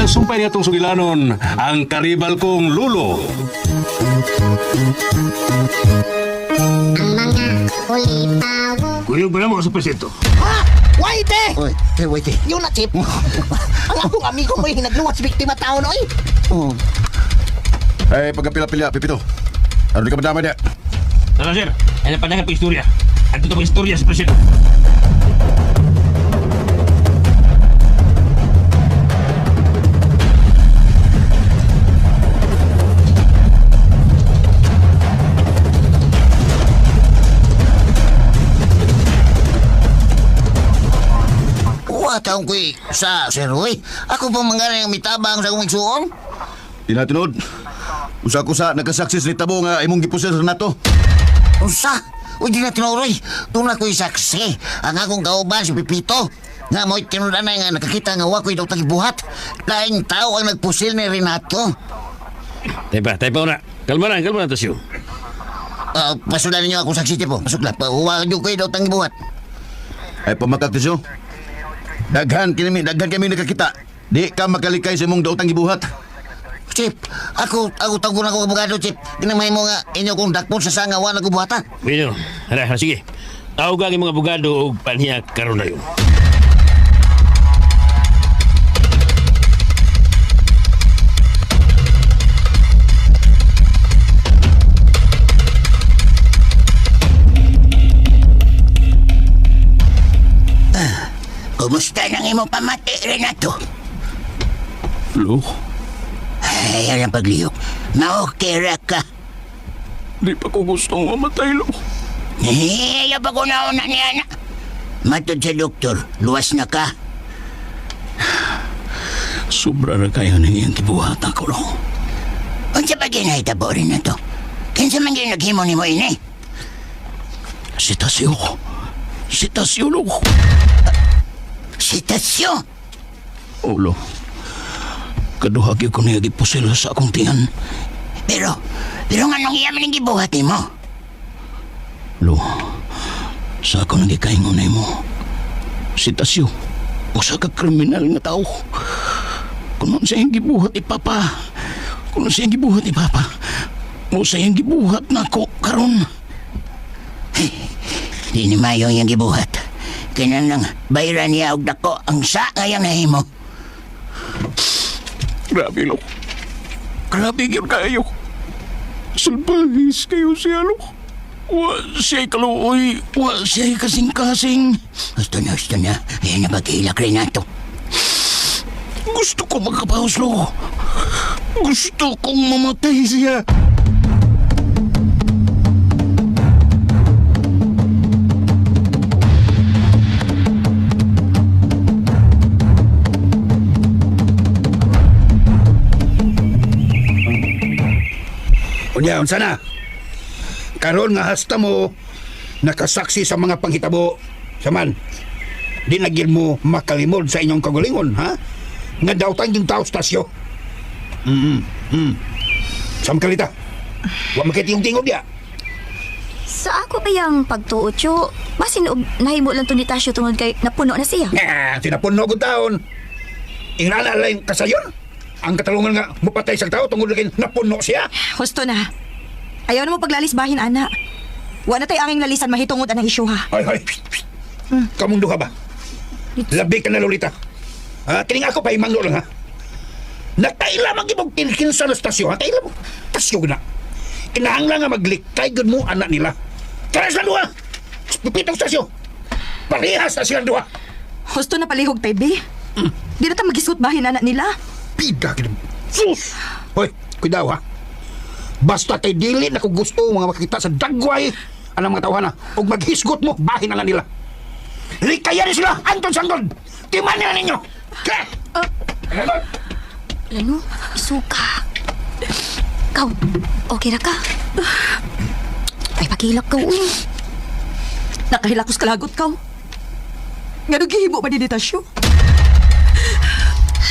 Kini ang sumpay niya itong sugilanon, ang karibal kong lulo. Ang mga ulitawo. Kuyog ba na mo sa presinto? Ha? Waite! Oy, eh, wait eh. Yun na, Chip. Ang akong amigo mo'y hinagluwat sa biktima taon, oy. Oh. Ay, pagkapila-pila, Pipito. Ano di ka madamay niya? Tara, sir. Ano pa na istorya? Ano ito istorya sa presinto? Wa taong ko'y sa Sir Roy. Ako pa mga ang mitabang sa akong igsuon. Di na tinod. Usa ko sa nagkasaksis ni Tabo nga imong gipusil sa nato. Unsa? Uy, di na tinuroy. Doon na ko'y saksi. Ang akong kauban si Pipito. Nga mo'y tinudanay nga nakakita nga wa ko'y daw tagibuhat. Laing tao ang nagpusil ni Renato. Taypa, taypa na. Kalma na, Tasyo. Ah, pasulan ninyo akong saksi, tipo. Pasukla. Pa, huwag niyo ko'y daw tagibuhat. Ay, pamakak tisyo. Daghan kami, daghan kami nakakita. Di ka makalikay sa imong daotang gibuhat. Chip, ako tawgon ako abogado, Chip. Ginamay mo nga inyo kong dakpon sa sanga wa nagbuhatan. Bueno, hala, sige. Tawag ang imong abogado og panhiya karon na yun. Kumusta nang imong pamati, Renato? Lo, Ay, ang paglihok. Ma-okay ra ka. di pa ko gustong mamatay, lo. Eh, ayaw pa ko nauna niya na. Matod sa doktor, luwas na ka. Sobra na kayo ng iyang gibuhat ako, lo. Unsa pa ginahitabo, Renato? Kinsa man gyud naghimo nimo ini? Si Tasyo. Si Tasyo, lo. Si Tasyo. Oh, lo. Kaduha gyud ko niya gipusil sa akong tiyan. Pero, pero nganong iya man ang gibuhat nimo? Lo, sa ako nagikaingon na mo. Si Tasyo, usa ka kriminal nga tao. Kung sa iyang gibuhat ipapa, kung sa iyang gibuhat ipapa, mo sa iyang gibuhat nako karon. Di ni mayo iyang gibuhat. Kinahanglan bayran niya og dako ang sa ngayang nahimo. Grabe, lo. Grabe gyud kayo. Salbahis kayo siya, lo. Wa siya'y kaluoy, wa siya'y kasing-kasing. Gusto na, gusto na. Ayan na pag-ilak, Renato. Gusto ko magkapaos, lo. Gusto kong mamatay siya. Unya, unsa na? Karon nga hasta mo nakasaksi sa mga panghitabo saman. Di na gyud mo makalimod sa inyong kagalingon, ha? Nga dautan yung tao stasyo. Mm. Sam kalita. Wa makit yung tingog diya. Sa ako kayang pagtuo, Chu, basin og nahimo lang to ni Tasyo tungod kay napuno na siya. Nga, sinapuno ko taon. Ingana lang kasayon. Ang katalungan nga mupatay sa tao tungod kay napuno siya. Husto na. Ayaw na mo paglalisbahin, ana. Wa na tay anging lalisan mahitungod anang isyu ha. Ay, ay. Psst, psst. Kamong duha ba? Labi ka na, Lolita. Ha, kining ako pa imanglo lang, ha? Nakaila man gibog kinsa na stasyon, ha? Kaila mo. Tasyo na. Kinahanglan nga maglikay gud mo anak nila. Kaya sa duha. Pipitong stasyon. Parehas na silang duha. Husto na palihog tay, be. Di na ta magisgot bahin ana nila. Pida gid. Sus! Hoy, kuidaw ha. Basta kay dili na ko gusto mga makita sa dagway anang mga tawhana ug maghisgot mo bahin na nila. Likayan ni sila Anton Sanggol. Timan nila ninyo. Ke! Ano? Lano, isuka. Kaw, okay ra ka? Ay, pakilak ka, uy. Nakahilakos kalagot kaw. Ngano gihimo ba ni ni Tasyo?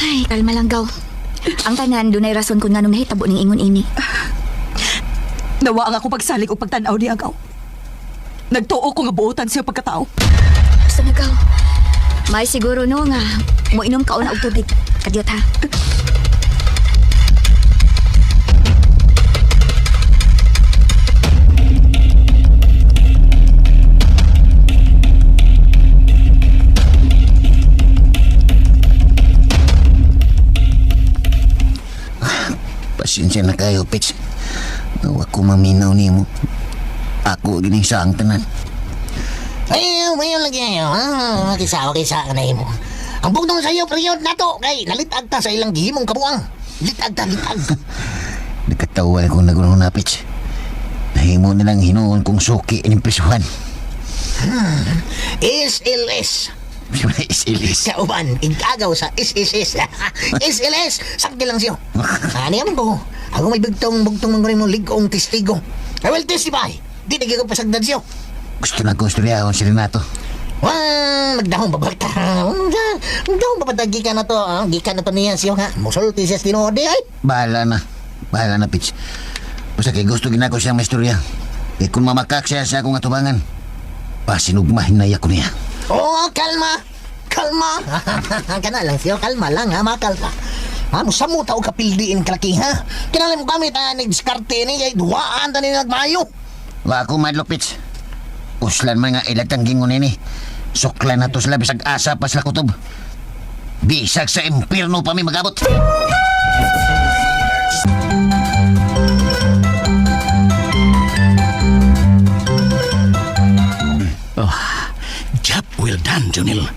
Ay, kalma lang, gaw. Ang tanan, dunay rason kung nganong nahitabo ning ingon ini. Nawa ang ako pagsalig o pagtan-aw niya, gaw. Nagtuo ko nga buotan siya pagkatao. Basta na, gaw. May siguro no nga, moinom ka una og tubig. Kadyot ha. Pasensya na kayo, Pits. Wa ko maminaw nimo. Ako gining sa ang tanan. Ayaw, ayaw lagi ayaw. Ah, kisa, kisa ka na imo. Ang bugtong sa iyo, period na to. Kay, nalitag ta sa ilang gihimong kabuang. Litag ta, litag. Nagkatawa akong nagunong na, Pits. Nahimo nilang hinuon kong suki ining prisuhan. SLS. Isilis. Kauban, igagaw sa SSS. SLS, sakti lang siyo. Ano yan ko? Ako may bugtong, bugtong mga mo ligong testigo. I will testify. Di na ko pasagdan siyo. Gusto na kong istoryahon si Renato. Wah, nagdahong babagta. Nagdahong babagta gikan na to. Ah. Gikan na to niya siyo ha. Musulti siya sa tinuod eh, ay. Bahala na. Bahala na, Pits. Basta kay gusto ginako siyang maistorya. Kay kung mamakak siya sa akong atubangan, pasinugmahin na ko niya. Oh, kalma. Kalma. Kana lang siyo, kalma lang ha, makalma. Ha, mo tao kapildiin kalaki ha. Kinala mo gamit ha, nagdiskarte ni kay duwaan ta ni nagmayo. Wa ako madlok, Pits. Uslan man nga ilagtang gingon nini. Suklan na to sila bisag asa pa sila kutob. Bisag sa impierno pa mi magabot. Oh, job well done, Junil.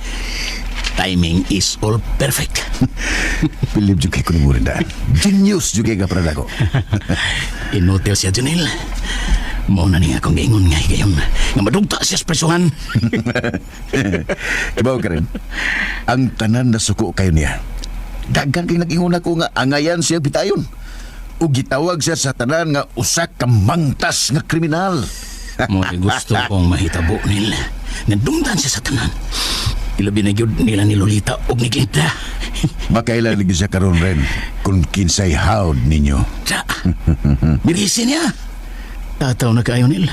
Timing is all perfect. Bilib jud kay ko nimo rin daan. Genius jud kay ka para nako. Inutil siya, Junil. Mao na niya akong giingon nga higayon nga madugta siya sa presuhan. Ibaw ka rin. Ang tanan na suko kayo niya. Daghan kay nag-ingon ako nga angayan siya bitayon. Ug gitawag siya sa tanan nga usa ka mangtas nga kriminal. Mo gusto kong mahitabo nil. Nga dumtan siya sa tanan. Ilabi na gyud nila ni Lolita og ni Glinda. Makailan lagi siya karon rin kung kinsay hawd ninyo. Sa, birisi niya. Tataw na kayo nil.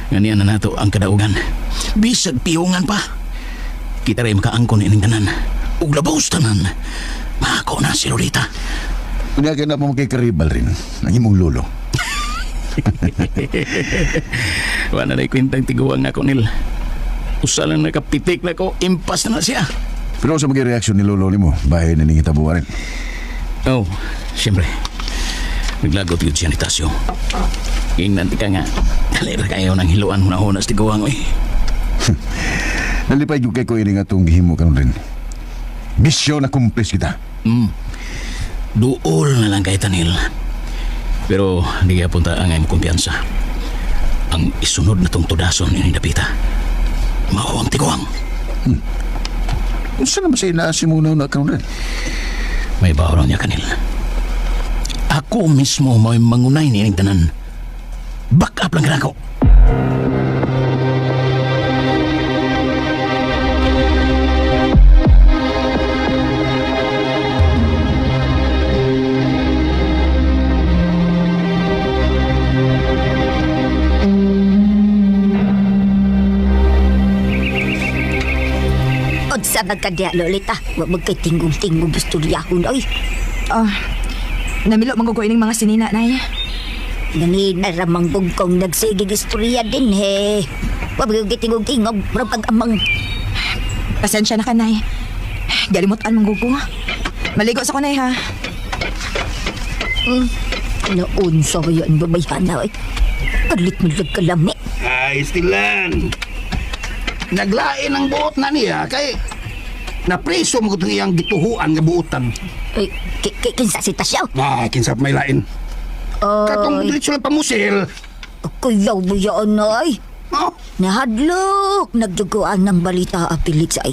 Nga niya na nato ang kadaugan. Bisag piyungan pa. Kita rin makaangkon ining tanan. Ug labaw sa tanan. Maako na si Lolita. Unya kay na mo makikaribal rin ang imong lolo. Wala na kwentang tiguang nako nil. Usa lang nakapitik na ko, impas na na siya. Pero sa mga reaksyon ni lolo nimo, bahay na ning hitabuan rin. Oh, siyempre. Naglagot yun siya ni Tasyo. Ingnan ka nga. Dali ra kayo ng hiluan huna-huna sa tiguang, oy. Nalipay jud kay ko ini nga atong gihimo karon rin. Misyon accomplished kita. Duol na lang kay Tanil. Pero di kaya punta ang imong kumpiyansa. Ang isunod na tong tudason ni Dapita. Mao ang tiguang. Unsa naman sa inaasi mo na karon rin? May bawron niya kanil. Ako mismo may mangunay ni tanan. Back up lang ka ako. Unsa man ka diha, Lolita? Wa man kay tingog-tingog istoryahon oy. Ah, namilo man ko ining mga sinina, Nay. Ganina ramang bugkong nagsigig istorya din he. Wa man kay tingog-tingog murag pag-amang. Pasensya na ka, Nay. Galimutan mong gugo. Maligo sa ko, Nay, ha? Naunsa ba yan babayhana oy? Kalit mo lang kalami. Ay, stilan. Naglain ang buot na niya kay napriso mo itong iyang gituhuan nga buotan. Ay, kinsa si Tasyaw? Ah, kinsa pa may lain. Katong Ay, diretso lang pamusil. kuyaw mo yan ay. Oh, Nahadlok, nagduguan ng balita apilit sa ay.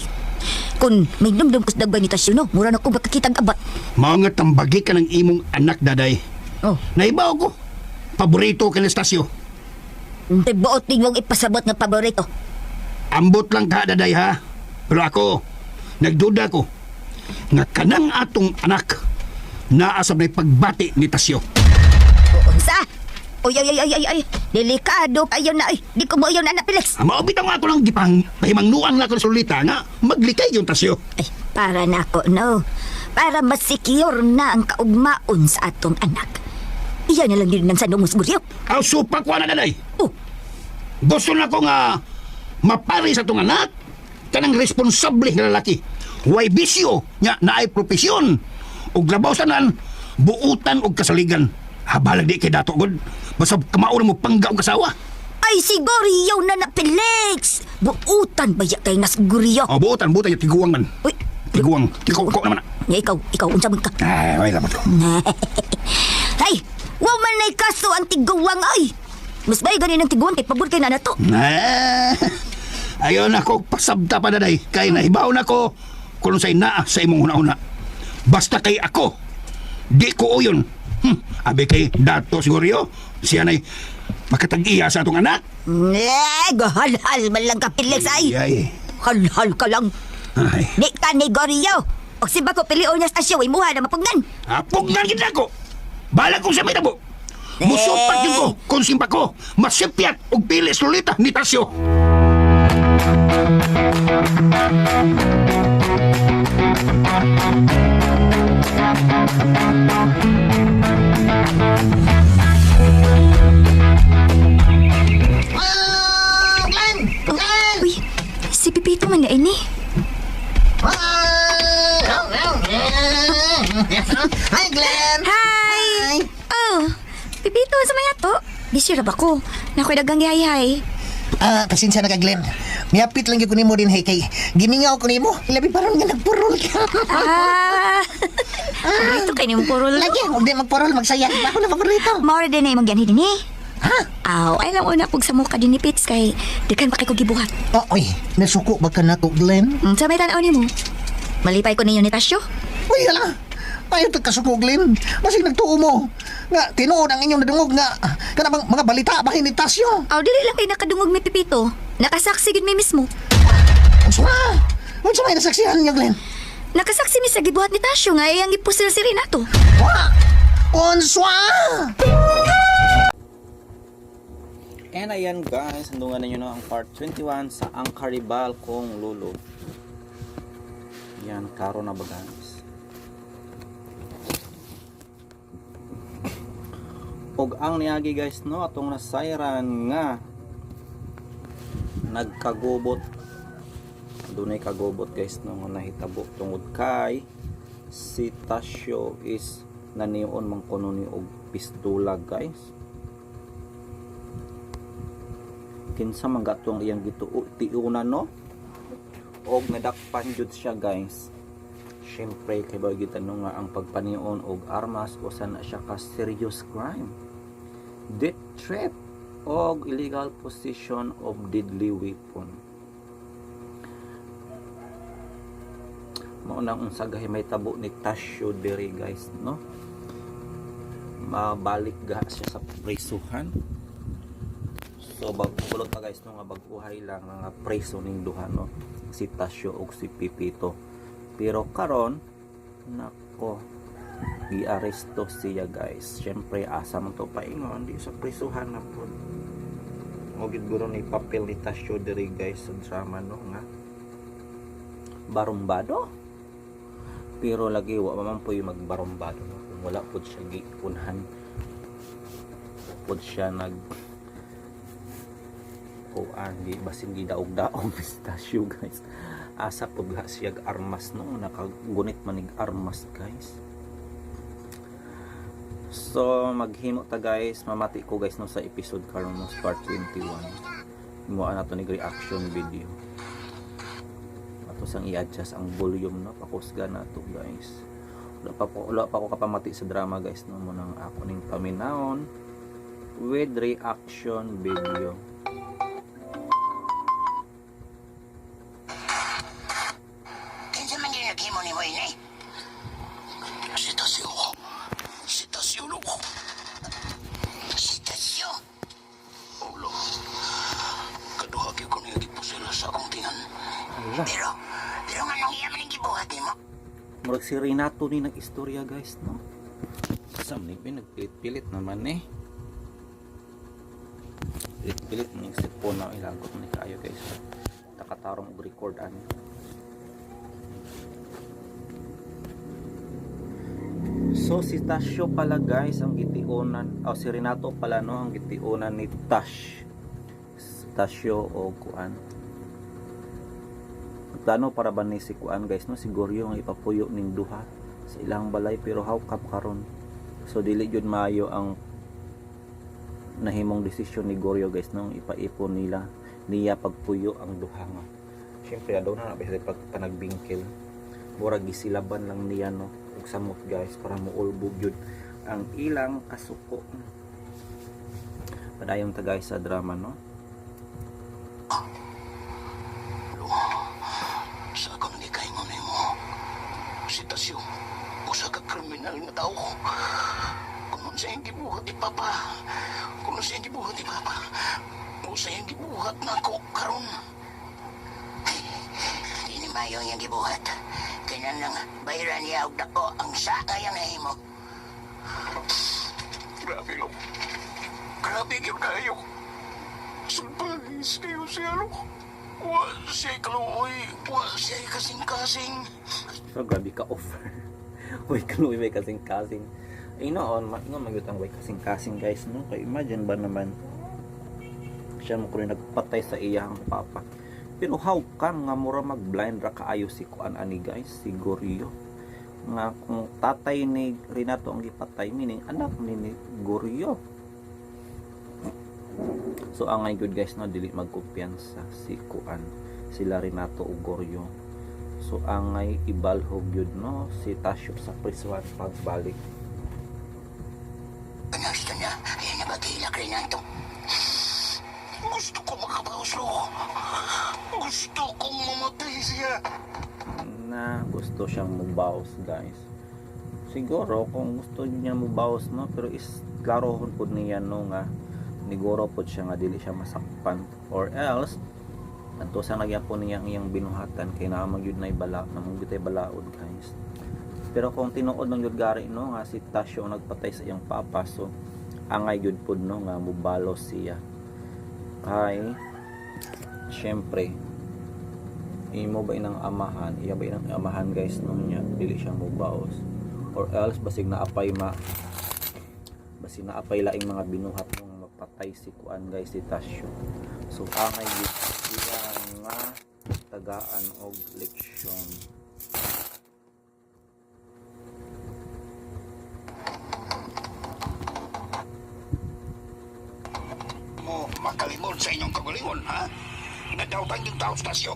Kung may dumdum kus dagba ni Tasyo, no? Mura na ko makakitang abat. mga tambagi ka ng imong anak, daday. Oh, Naibaw ko. Paborito kay Nastasio. tibuot ninyong ipasabot nga paborito. Ambot lang ka, daday, ha? Pero ako, nagduda ko nga kanang atong anak naa sa may pagbati ni Tasyo. Unsa? Oy, ay, ay, ay, ay, ay. Delikado kayo na, ay. Di ko mo na anak, Felix. Ang maubit ang ako lang gipang pahimangnuan na ko sa Lolita nga maglikay yung Tasyo. Ay, para na ako, no. Para masecure na ang kaugmaon sa atong anak. Iyan na lang yun ng sanong musguryo. Aw supak wa na daday. Oh, Gusto na ko nga mapari sa atong anak kanang responsable nga lalaki. Way bisyo nga naay propesyon ug labaw sanan buutan og kasaligan. Habalag di kay dato god. Basta kamao na mo pangga og asawa. Ay, siguryo na na, Felix! Buutan ba ya kay na siguryo? O buotan, buotan yung tiguang man. Uy, Tiguang, tiguang ko naman. Nga ikaw, unsa man ka? Ay, ay, dapat ko. Ay, wa man na'y kaso ang tiguang ay! Mas may ganin ang tiguang kay pabor kay na to. Ah, ayon ako, pasabta pa na day. Kay nahibaw na ko kung sa'y naa sa imong una-una. Basta kay ako, di ko uyon. Abi kay dato siguro, siya na'y makatag-iya sa atong anak. Eh, gahalhal man lang ka, Felix, ay! Ay, Halhal ka lang. ay. Di ka ni Goryo. Og simba ko pilion niya sa asyo, imuha na mapugnan. Apog na gid ako. Balag kong sa may tabo. Musupat yun ko, kung simba ko, masipyat og pili sulita ni Tasyo. Ah, Glenn! Glenn! Uy, si Pipito man na ini. Hi, Glenn! Hi! Oh, Pipito, sa may ato? Busy ra ba ko? Nakoy dagang gihay-hay. Ah, pasensya na ka, Glenn. Miapit lang gyud ko nimo din, hey, kay gimingaw ko nimo. Labi pa ron nga nagpurol ka. Ah! Paborito kay nimo purol. Lagi, huwag di magpurol, magsaya. Ako na paborito. Maura din na imong gianhi dinhi. Ha? Aw, ay lang una pug sa muka din ni Pits kay daghan pa kay ko gibuhat. Oh, oy, nasuko ba ka na to, Glenn? Sa may tan-aw nimo. Malipay ko ninyo ni Tasyo. Uy, hala. Ayaw tagkasuko, Glenn. Basig nagtuo mo. Nga, tinuod ang inyong nadungog nga. Kana bang mga balita ba ni Tasyo? Aw, dili lang kay nakadungog mi Pipito. Nakasaksi gid mi mismo. Unsa? Unsa may nasaksihan niyo, Glenn? Nakasaksi mi sa gibuhat ni Tasyo nga iyang gipusil si Renato. Wa! Unswa! And ayan guys, sandungan ninyo na ang part 21 sa Ang Karibal Kong Lolo. Yan, klaro na ba guys? Og ang niagi guys no, atong nasayran nga nagkagubot. Dunay kagubot guys no nga nahitabo tungod kay si Tasyo is nanion man kuno ni og pistola guys. Kinsa man gatong iyang gituo tiunan no, og nadakpan jud siya guys. Syempre kay ba gitanong nga ang pagpanion og armas usa na siya ka serious crime, death threat og illegal possession of deadly weapon. Mao nang unsa gahi may tabo ni Tasyo diri guys no, mabalik ga siya sa prisuhan. So bagulot pa guys no nga bag-uhay lang nga preso ning duha no, si Tasyo ug si Pipito. Pero karon nako, giaresto siya guys. Syempre asa man to paingon di sa prisuhan na pud. Mo gid guro ni papel ni Tasyo diri guys sa drama no nga barumbado. Pero lagi wa man po yung magbarumbado no? Kung wala pud siya gipunhan pud siya nag kuan di basin gidaog-daog ni Tasyo guys. Asa pud ga siya armas no, nakagunit manig armas guys. So maghimo ta guys, mamati ko guys no sa episode karon no, part 21. Himuan nato ni reaction video. Ato sang i-adjust ang volume no, pakusga na to guys. Wala pa ko kapamati sa drama guys no, mo nang ako ning paminawon with reaction video. Kinsa man din naghimo nimo ini? Si Tasyo. Si Tasyo, lo. Si Tasyo. Ulo. Kaduha gyud ko niya gipusil sa akong tingan. Pero nganong iya man ang gibuhat nimo? Murag si Renato ni nag-istorya guys no. Sam ni nagpilit-pilit naman eh. Pilit-pilit ni cellphone na ilagot ni kaayo guys. Takatarong og record ani. So si Tasyo pala guys ang gitiunan, o si Renato pala no ang gitiunan ni Tash. Tasyo o kuan. Plano para ba ni si kuan guys no, siguro yung ipapuyo ning duha sa ilang balay, pero how come karon So dili jud maayo ang nahimong desisyon ni Goryo guys no, ipaipon nila niya pagpuyo ang duha nga. Syempre aduna na ba pag panagbingkil. Murag gisilaban lang niya no og samot guys para muulbog jud ang ilang kasuko. Padayon ta guys sa drama no. Lo, sa akong gikaingon nimo, si Tasyo, usa ka kriminal nga tao. Kung unsa iyang gibuhat ni Papa, kung unsa iyang gibuhat ni Papa, unsa iyang gibuhat nako karon. Di ni mayo ang iyang gibuhat. Kinahanglan bayaran niya og dako ang sa kayang nahimo. Grabe, lo. Grabe gyud kayo. Sulpagis kayo siya, lo. Wa siya kaluoy, wa siya kasing-kasing. So grabe ka offer. Way kaluoy, way kasing-kasing. Ay noon, ingon man gyud ang way kasing-kasing guys no. Kay imagine ba naman siya mo kuno nagpatay sa iyang papa. Pero how come nga mura mag-blind ra kaayo si kuan ani guys, si Goryo. Nga kung tatay ni Renato ang gipatay, meaning anak ni Goryo. So angay good guys no, dili magkumpiyansa si kuan sila Renato ug Goryo. So angay ibalhog yun no si Tasyo sa prisuan pagbalik. Gusto na, ayaw na maghilak Renato. Gusto ko makabawas, lo. Gusto kong mamatay siya. Na gusto siyang mubawas guys. Siguro kung gusto niya mubawas no, pero is klarohon pud niya no nga niguro pud siya nga dili siya masakpan or else anto sa nagyapon niya ang iyang binuhatan kay naa man gyud nay bala namong gyud tay balaod guys. Pero kung tinuod man gyud gari no nga si Tasyo ang nagpatay sa iyang papa, so angay gyud pud no nga mubalos siya. Kay syempre imo ba inang amahan, iya ba inang amahan guys no niya dili siya mubaos or else basig naapay ma basig naapay laing mga binuhat mo nga mapatay si kuan guys si Tasyo. So angay gyud siya nga tagaan og leksyon. Mo makalimod sa inyong kagalingon, ha? Nadawtan yung tao sa tasyo.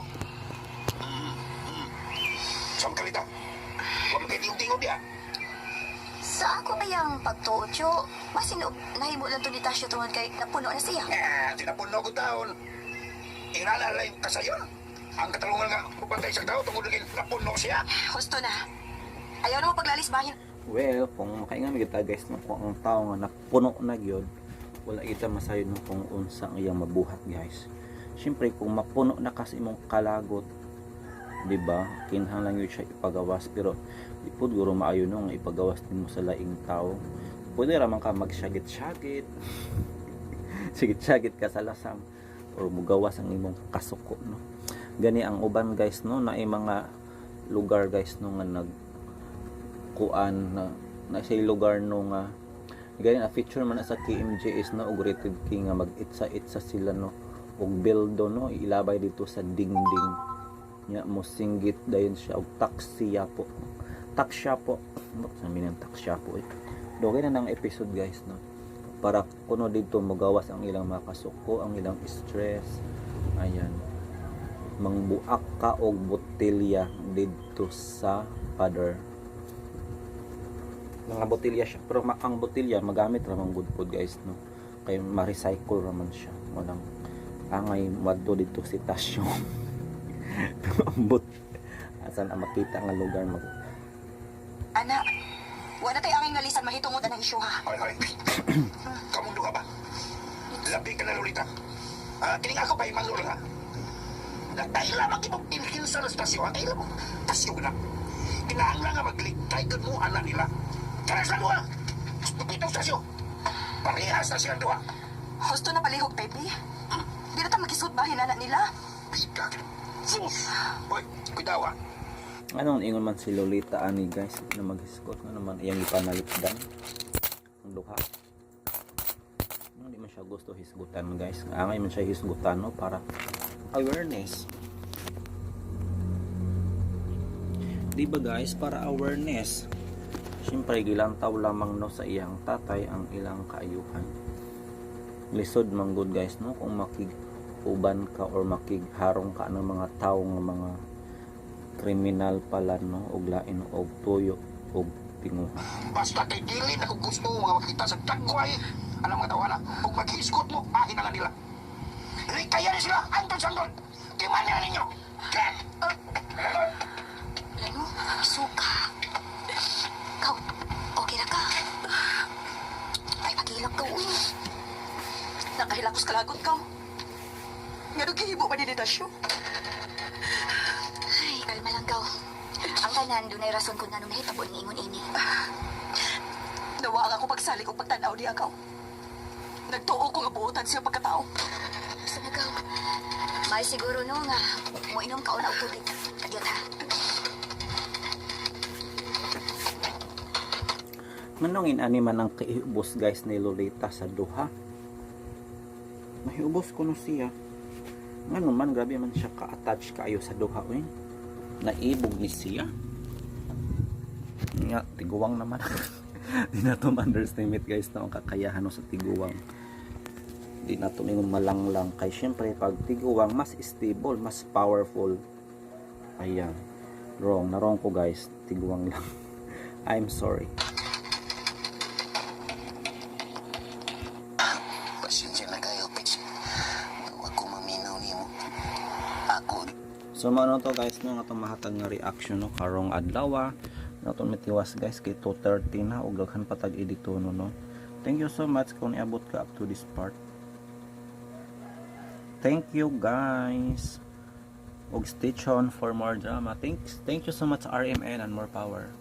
Saan kalita? Huwag magkitingog-tingog diya. Sa ako kayang pagtuo, Chu, basin og nahimo lang to ni Tasyo tungod kay napuno na siya. Ah, tinapuno ko taon. Ingana lang yung kasayon. Ang katalungan nga, pupantay sa tao tungod lagi napuno siya. Husto na. Ayaw na mo paglalis bahin. Well, kung makaingan kita guys no, kung ang tao nga napuno na gyud, wala kita masayod no kung unsa ang iyang mabuhat guys. Syempre kung mapuno na kasi imong kalagot, di ba? Kinahanglan gyud siya ipagawas pero di pud guro maayo no nga ipagawas nimo sa laing tao. Pwede ra man ka magsyagit-syagit. Sigit-syagit ka sa lasang or mugawas ang imong kasuko no. Gani ang uban guys no na mga lugar guys no nga nag kuan na na sa lugar no nga gani a feature man na sa KMJS no og rated K nga mag-itsa-itsa sila no og bildo no ilabay dito sa dingding nya mo singgit dayon siya og taksiya po, taksya po. Bakit sa ng taksya po eh. Dugay na ng episode guys no para kuno dito magawas ang ilang mga kasuko, ang ilang stress. Ayan, mangbuak ka og botelya didto sa pader, mga botelya siya pero ang botelya magamit ra man good pod guys no kay ma-recycle ra man siya. Walang angay wadto dito si Tasyo. Pero ambot asan ang makita nga lugar mag Ana, wala tay angay ngalisan mahitungod anang isyu ha. Hoy, hoy. Kamundo ka ba? Labi ka na, Lolita. Ah, kining ako pa imang ha. Nagkaila makipag-ilhil sa estasyon, ha? Kaila mo. Tasyo na. Kinahanglan nga magligtay gud mo anak nila. Tara sa duha. Pipito stasyon. Parehas na silang duha. Husto na palihog, Pepe. Di na ta makisud bahin ana nila. Pika. Sus! Hoy, kudawa. Anong ingon man si Lolita ani guys na maghisgot nga naman iyang ipanalipdan ang duha. Ano, di man siya gusto hisgutan guys. Angay man siya hisgutan no para awareness. Di ba guys, para awareness. Siyempre gilantaw lamang no sa iyang tatay ang ilang kaayuhan. Lisod man gud, guys, no, kung makig-uban ka or makigharong ka ng mga tao nga mga kriminal pala, no, og lain og tuyo og tinguha. Basta kay dili na kung gusto nga makita sa dagway ang mga tawana. Ug maghisgot mo, ahin na lang nila. Likayan ni sila, Anton Sandon. Di man na ninyo. Get! Ano? Suka. Ikaw, okay na ka? Ay, paghilak ka, uy. Nakahilakos kalagot ka. Nga gihimo ba ni Tasyo? Ay, kalma lang, gaw. Ang tanan, dunay rason kung nganong nahitabo ang ingon ini. Nawa ang ako pagsalig og pagtan-aw niya gaw. Nagtuo ko nga buotan siya pagkatao. Basta na, gaw. May siguro no nga, moinom ka una og tubig. Kadiyot ha. Nganong inani man ang kahiubos, guys, ni Lolita sa duha? Mahiubos ko no siya. Ngano man, grabe man siya ka-attach kaayo sa duha uy. Naibog ni siya. Nga, tiguang naman. Di na to underestimate, guys, na ang kakayahan no sa tiguang. Di na to mingon malanglang kay syempre pag tiguang, mas stable, mas powerful. Ayan. Wrong, na wrong ko, guys. Tiguang lang. I'm sorry. Pasensya na kayo, Pits. Huwag ko maminaw nimo. Ako. So mao to, guys, no, nga itong mahatag nga reaction no karong adlaw. Nato mitiwas, guys, kay 2:30 na ug daghan pa tag edito no. Thank you so much kung niabot ka up to this part. Thank you, guys. Ug stay tuned for more drama. Thank you so much, RMN, and more power.